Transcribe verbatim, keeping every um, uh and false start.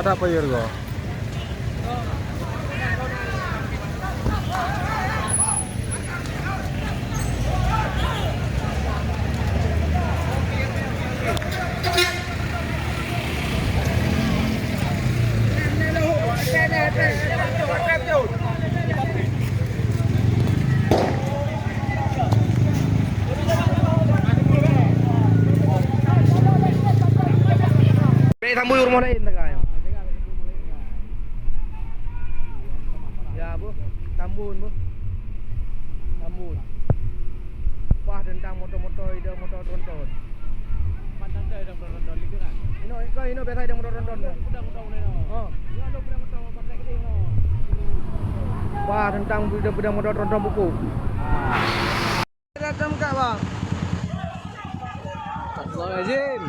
Apa ya, Rego? Bèk sambui u rumoh laén, tagai. Ya, boh. Tambun, boh. Tambun. Paih teuntang moto-moto, idong moto tronton. Inoe, kau inoe biasa idong moto tronton, kan? Oh. Paih teuntang idong moto tronton buku. Datang kat, Bang. Astagfirullahalazim.